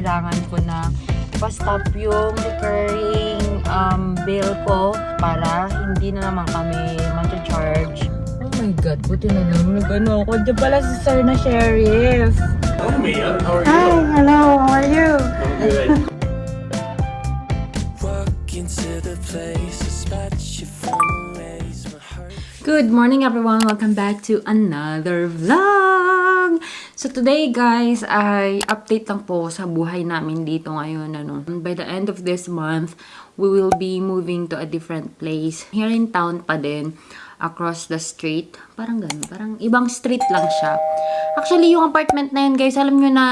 kailangan ko na pa-stop yung recurring bill ko para hindi na naman kami ma-charge. Oh my God, buti na lang nag-ano ako. Diyan pala si Sir na Sheriff. Hello, Mia. How are you? Hi, hello, how are you? I'm good. Good morning everyone! Welcome back to another vlog! So today guys, ay update lang po sa buhay namin dito ngayon. By the end of this month, we will be moving to a different place. Here in town pa din, across the street. Parang ganun, parang ibang street lang siya. Actually, yung apartment na yun guys, alam nyo na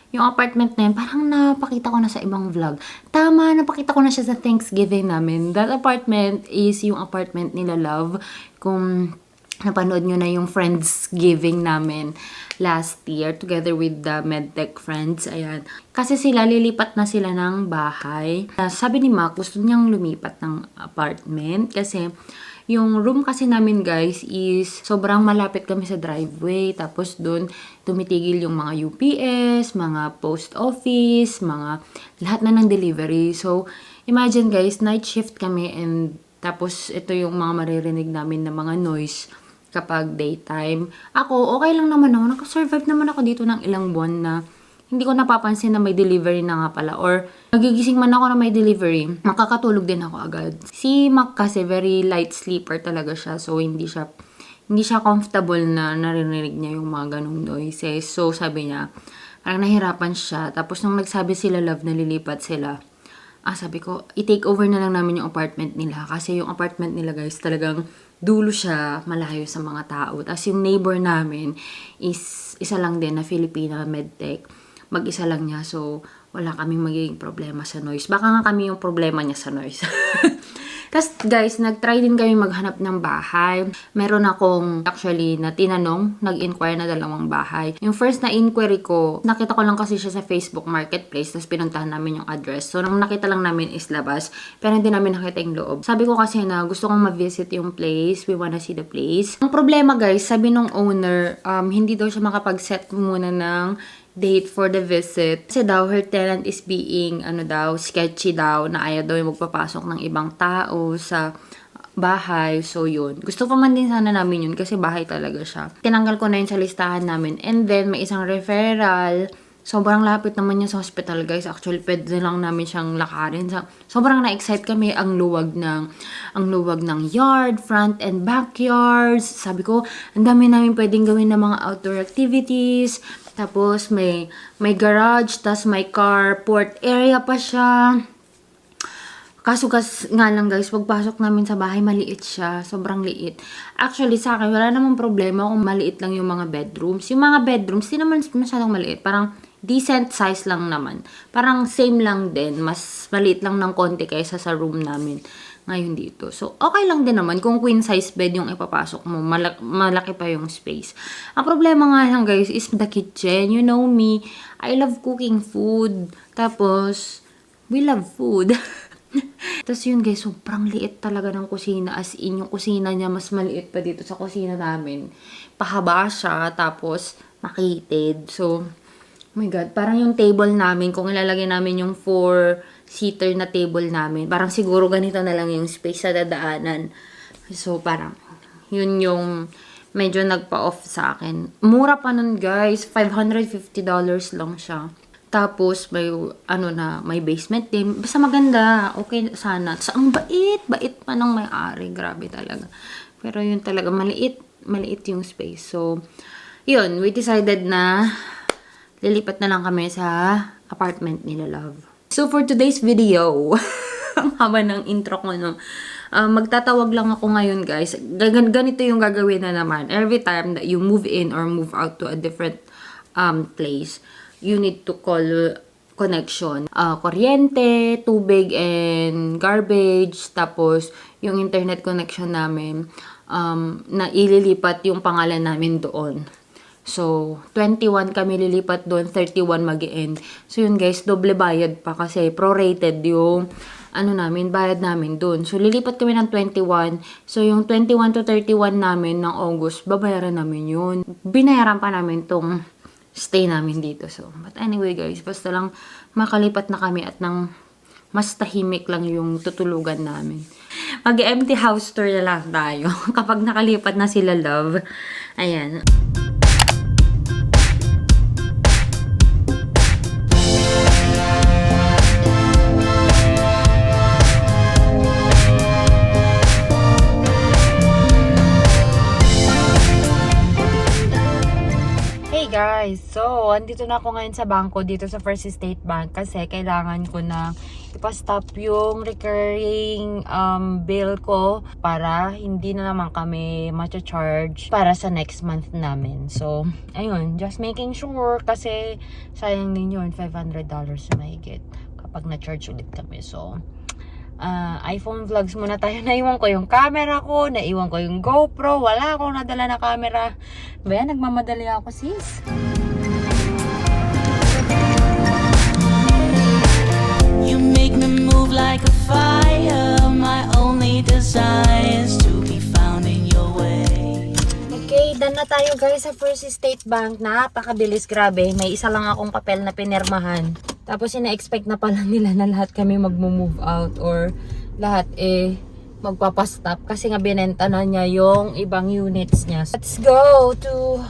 yung apartment na yun, parang napakita ko na sa ibang vlog. Tama, napakita ko na siya sa Thanksgiving namin. That apartment is yung apartment nila Love. Kung napanood nyo na yung Friendsgiving namin last year together with the MedTech friends. Ayan. Kasi sila, lilipat na sila ng bahay. Sabi ni Mac, gusto niyang lumipat ng apartment kasi yung room kasi namin guys is sobrang malapit kami sa driveway. Tapos dun tumitigil yung mga UPS, mga post office, mga lahat na ng delivery. So imagine guys, night shift kami and tapos ito yung mga maririnig namin na mga noise kapag daytime. Ako, okay lang naman ako. Nakasurvive naman ako dito ng ilang buwan na hindi ko napapansin na may delivery na nga pala. Or nagigising man ako na may delivery, makakatulog din ako agad. Si Mac kasi very light sleeper talaga siya. So hindi siya comfortable na naririnig niya yung mga ganong noises. So sabi niya, parang nahirapan siya. Tapos nung nagsabi sila Love na lilipat sila, sabi ko, i-take over na lang namin yung apartment nila. Kasi yung apartment nila guys, talagang dulo siya, malayo sa mga tao. Tapos yung neighbor namin is isa lang din na Filipina MedTech. Mag-isa lang niya. So, wala kaming magiging problema sa noise. Baka nga kami yung problema niya sa noise. Tapos guys, nag-try din kami maghanap ng bahay. Meron akong actually na tinanong, nag-inquire na dalawang bahay. Yung first na inquiry ko, nakita ko lang kasi siya sa Facebook Marketplace, tapos pinuntahan namin yung address. So, nung nakita lang namin is labas, pero hindi namin nakita yung loob. Sabi ko kasi na gusto kong ma-visit yung place, we wanna see the place. Ang problema guys, sabi nung owner, hindi daw siya makapag-set muna ng date for the visit. Kasi daw, her tenant is being, sketchy daw, na ayaw daw yung magpapasok ng ibang tao sa bahay. So, yun. Gusto pa man din sana namin yun kasi bahay talaga siya. Tinanggal ko na yun sa listahan namin. And then, may isang referral. Sobrang lapit naman niya sa hospital, guys. Actually, pwede lang namin siyang lakarin. Sobrang na-excite kami ang luwag ng yard, front and backyards. Sabi ko, ang dami namin pwedeng gawin ng mga outdoor activities. Tapos, may garage, tas may carport area pa siya. Kaso nga lang guys, pagpasok namin sa bahay, maliit siya. Sobrang liit. Actually, sa akin, wala namang problema kung maliit lang yung mga bedrooms. Yung mga bedrooms, di naman masyadong maliit. Parang decent size lang naman. Parang same lang din. Mas maliit lang ng konti kaysa sa room namin ngayon dito. So, okay lang din naman kung queen size bed yung ipapasok mo. Malaki pa yung space. Ang problema nga lang guys is the kitchen. You know me, I love cooking food. Tapos, we love food. Tapos yun guys, sobrang liit talaga ng kusina. As in, yung kusina niya mas maliit pa dito sa kusina namin. Pahaba siya, tapos makitid. So, oh my God, parang yung table namin, kung ilalagay namin yung 4-seater na table namin, parang siguro ganito na lang yung space sa dadaanan. So, parang, yun yung medyo nagpa-off sa akin. Mura pa nun guys, $550 lang siya. Tapos, may basement din. Basta maganda, okay sana. So, ang bait pa ng may-ari. Grabe talaga. Pero yun talaga, maliit yung space. So, yun, we decided na lilipat na lang kami sa apartment nila Love. So, for today's video, ang haba ng intro ko, no? Magtatawag lang ako ngayon, guys. Ganito yung gagawin na naman. Every time that you move in or move out to a different place, you need to call connection. Kuryente, tubig, and garbage. Tapos, yung internet connection namin, na ililipat yung pangalan namin doon. So, 21 kami lilipat doon, 31 mag-e-end. So, yun guys, doble bayad pa kasi prorated yung bayad namin doon. So, lilipat kami ng 21. So, yung 21 to 31 namin ng August, babayaran namin yun. Binayaran pa namin tong stay namin dito. So, but anyway guys, basta lang makalipat na kami at nang mas tahimik lang yung tutulugan namin. Mag-empty house tour na lang tayo kapag nakalipat na sila, love. Ayan. Hey guys! So, andito na ako ngayon sa bangko dito sa First State Bank kasi kailangan ko na ipastop yung recurring bill ko para hindi na naman kami ma-charge para sa next month namin. So, ayun, just making sure kasi sayang din yun, $500 na mahigit kapag na-charge ulit kami. So, iPhone vlogs muna tayo. Naiwan ko yung camera ko, naiwan ko yung GoPro, wala akong nadala na camera. Ba, nagmamadali ako, sis. You make me move like a fire. My only desire is to be found in your way. Okay, done na tayo guys sa First State Bank. Napakabilis, grabe. May isa lang akong papel na pinirmahan. Tapos ina-expect na pala nila na lahat kami mag-move out or lahat magpapastop kasi nga binenta na niya yung ibang units niya. Let's go to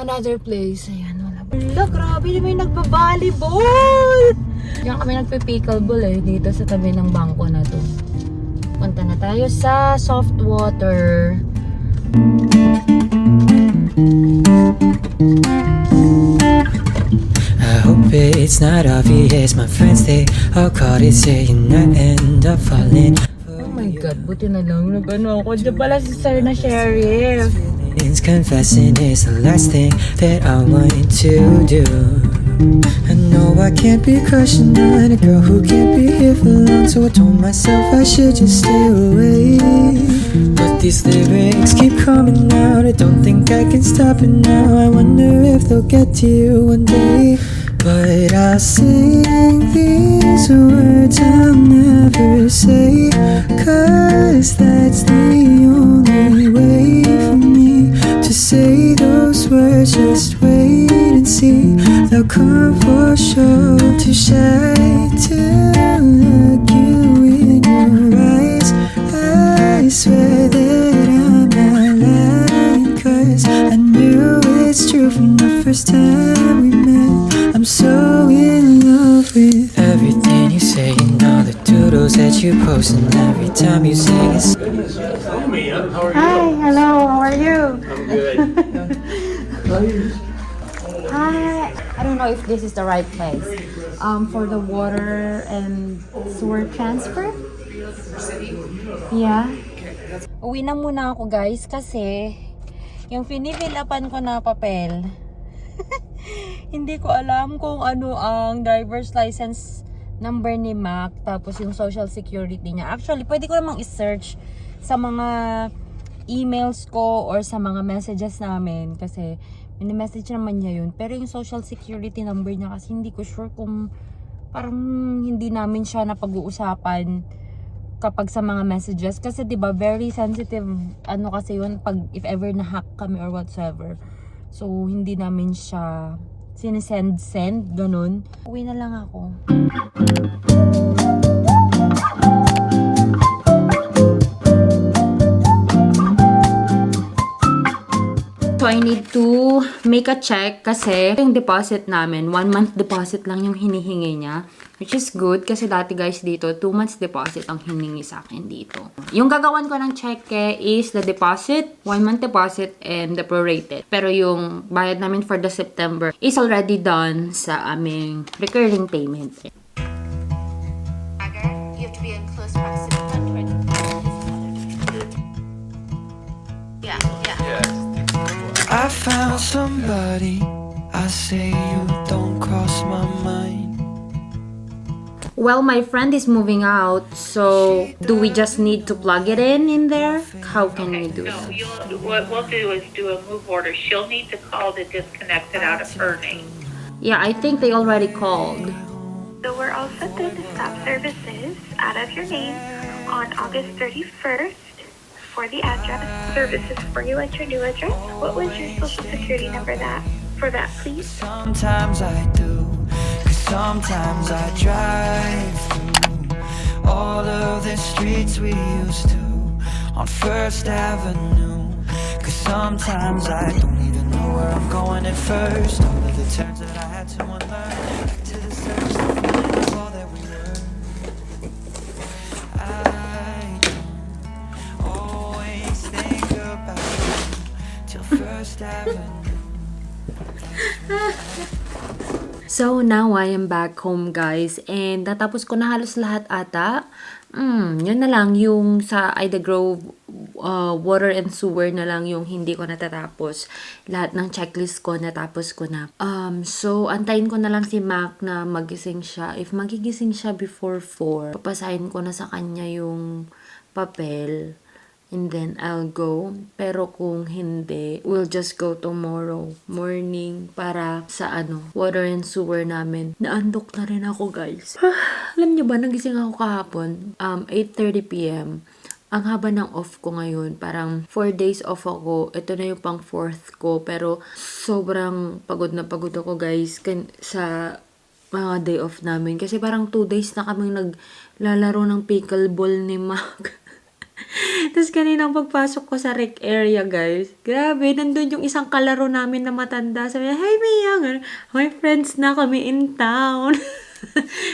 another place. Ayan, wala. Wala, grabe, may nagba-volleyball! Diyan kami nagpe-pickleball dito sa tabi ng bangko na to. Punta na tayo sa soft water. I hope it's not obvious. My friends, they all caught it saying I end up falling. Oh my God, buti na lang. Nag-ano ako. Diyan pala si Sir na Sheriff. Confessing is the last thing that I want to do. I know I can't be crushing on a girl who can't be here for long, so I told myself I should just stay away. But these lyrics keep coming out, I don't think I can stop it now. I wonder if they'll get to you one day. But I'll sing these words I'll never say, 'cause that's the only way for me to say those words. Just wait and see, they'll come for sure. Too shy to look you in your eyes. I swear that I'm not lying, 'cause I knew it's true from the first time we met. I'm so in love with everything you say and all the doodles that you post, and every time you sing it's Goodness, tell me, how are you? Hi, hello, how are you? I'm good. Hi, I don't know if this is the right place. For the water and sewer transfer? Yeah. Uwi na muna ako guys kasi yung finifill upan ko na papel hindi ko alam kung ano ang driver's license number ni Mac tapos yung social security niya. Actually, pwede ko namang i-search sa mga emails ko or sa mga messages namin kasi mini-message naman niya yun. Pero yung social security number niya kasi hindi ko sure kung parang hindi namin siya napag-uusapan kapag sa mga messages kasi 'di ba very sensitive ano kasi yun pag if ever na-hack kami or whatsoever. So hindi namin siya sinesend ganun. Uwi na lang ako. So, I need to make a check kasi yung deposit namin, 1 month deposit lang yung hinihingi niya. Which is good kasi dati guys dito, 2 months deposit ang hiningi sa akin dito. Yung gagawan ko ng check is the deposit, 1 month deposit, and the prorated. Pero yung bayad namin for the September is already done sa aming recurring payment. You have to be in close proximity. Yeah. I found somebody, I say you don't cross my mind. Well, my friend is moving out, so do we just need to plug it in there? How can we do No, that? what we'll do is do a move order. She'll need to call to disconnect it out of her name. Yeah, I think they already called. So we're all set to stop services out of your name on August 31st for the address. Services for you at your new address. What was your social security number that for that, please? Sometimes I do, 'cause sometimes I drive through all of the streets we used to on First Avenue. 'Cause sometimes I don't even know where I'm going at first. All of the turns that I had to unlearn, back to the search, the feeling of all that we learned. I don't always think about you till First Avenue. So, now I am back home, guys. And natapos ko na halos lahat ata. Yun na lang. Yung sa Ida Grove, water and sewer na lang yung hindi ko natatapos. Lahat ng checklist ko, natapos ko na. So, antayin ko na lang si Mac na magising siya. If magigising siya before 4, papasahin ko na sa kanya yung papel. And then, I'll go. Pero kung hindi, we'll just go tomorrow morning para sa water and sewer namin. Naandok na rin ako, guys. Alam niyo ba, nagising ako kahapon, 8:30 p.m. Ang haba ng off ko ngayon. Parang 4 days off ako. Ito na yung pang 4th ko. Pero sobrang pagod na pagod ako, guys. Sa mga day off namin. Kasi parang 2 days na kaming naglalaro ng pickleball ni Mac. Tapos kaninang pagpasok ko sa rec area, guys. Grabe, nandun yung isang kalaro namin na matanda. Sabi niya, "Hey, Mia, may friends na kami in town."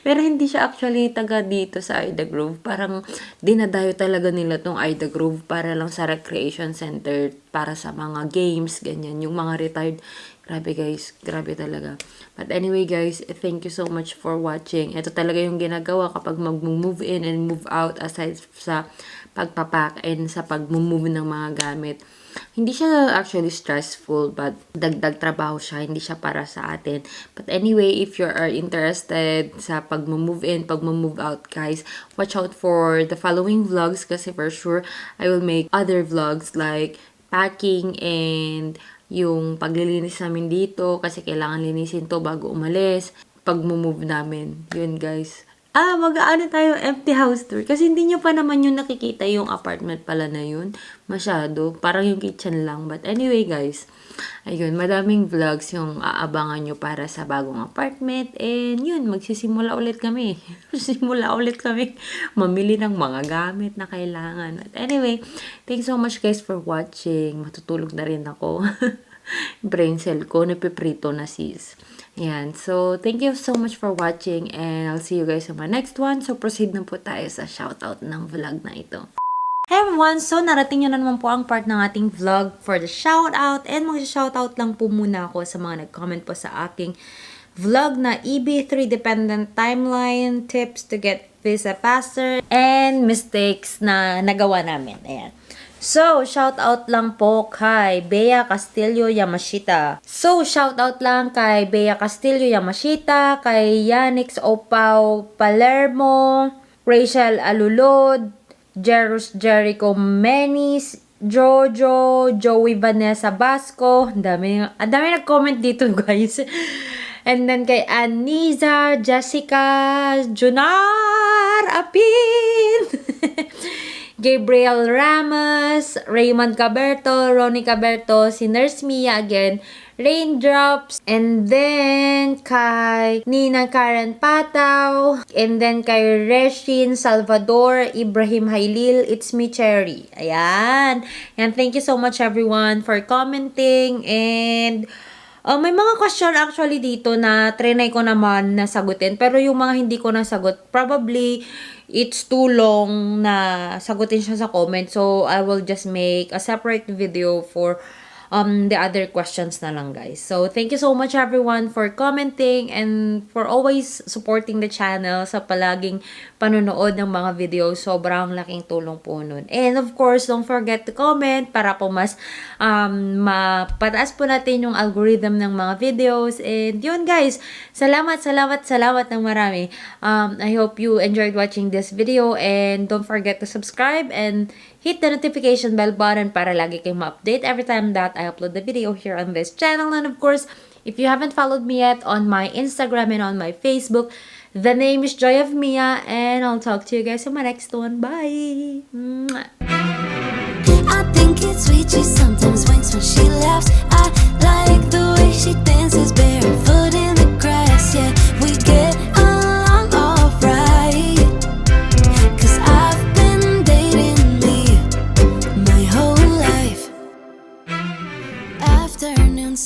Pero hindi siya actually taga dito sa Ida Grove. Parang dinadayo talaga nila tong Ida Grove para lang sa recreation center, para sa mga games, ganyan. Yung mga retired. Grabe, guys. Grabe talaga. But anyway, guys, thank you so much for watching. Ito talaga yung ginagawa kapag mag-move in and move out, aside sa pagpapack and sa pag-move ng mga gamit. Hindi siya actually stressful, but dagdag trabaho siya. Hindi siya para sa atin. But anyway, if you are interested sa pag-move in, pag-move out, guys, watch out for the following vlogs kasi for sure, I will make other vlogs like packing and yung paglilinis namin dito kasi kailangan linisin to bago umalis. Pag-move namin. Yun, guys. Mag-aano tayo empty house tour. Kasi hindi nyo pa naman yung nakikita yung apartment pala na yun. Masyado. Parang yung kitchen lang. But anyway, guys. Ayun, madaming vlogs yung aabangan nyo para sa bagong apartment. And yun, magsisimula ulit kami. Magsisimula ulit kami mamili ng mga gamit na kailangan. But anyway, thanks so much, guys, for watching. Matutulog na rin ako. Brain cell ko, napiprito na, sis. Yan. So, thank you so much for watching and I'll see you guys in my next one. So, proceed na po tayo sa shoutout ng vlog na ito. Hey everyone! So, narating nyo na naman po ang part ng ating vlog for the shoutout. And mag-shoutout lang po muna ako sa mga nag-comment po sa aking vlog na EB3 Dependent Timeline, Tips to Get Visa Faster, and mistakes na nagawa namin. Ayan. So, shoutout lang po kay Bea Castillo Yamashita. Kay Yanix Opao Palermo, Rachel Alulod, Jerus Jericho Menis, Jojo, Joey Vanessa Basco. Ang dami nag-comment dito, guys. And then kay Aniza, Jessica, Junar, Apin, Gabriel Ramos, Raymond Caberto, Ronnie Caberto, si Nurse Mia again, Raindrops, and then kay Nina Karen Pataw, and then kay Reshin Salvador, Ibrahim Hailil, It's Me Cherry. Ayan. And thank you so much everyone for commenting, and may mga question actually dito na trinay ko naman na sagutin, pero yung mga hindi ko nasagot, probably it's too long na sagutin siya sa comment. So, I will just make a separate video for the other questions na lang, guys. So, thank you so much everyone for commenting and for always supporting the channel sa palaging panonood ng mga videos. Sobrang laking tulong po nun. And of course, don't forget to comment para po mas mapataas po natin yung algorithm ng mga videos. And yun, guys. Salamat ng marami. I hope you enjoyed watching this video and don't forget to subscribe and hit the notification bell button para lagi kayong ma-update every time that I upload the video here on this channel. And of course, if you haven't followed me yet on my Instagram and on my Facebook, the name is Joy of Mia, and I'll talk to you guys in my next one. Bye! Mwah. I think it's sweet, she sometimes winks when she laughs. I like the way she dances barefoot in the grass, yeah.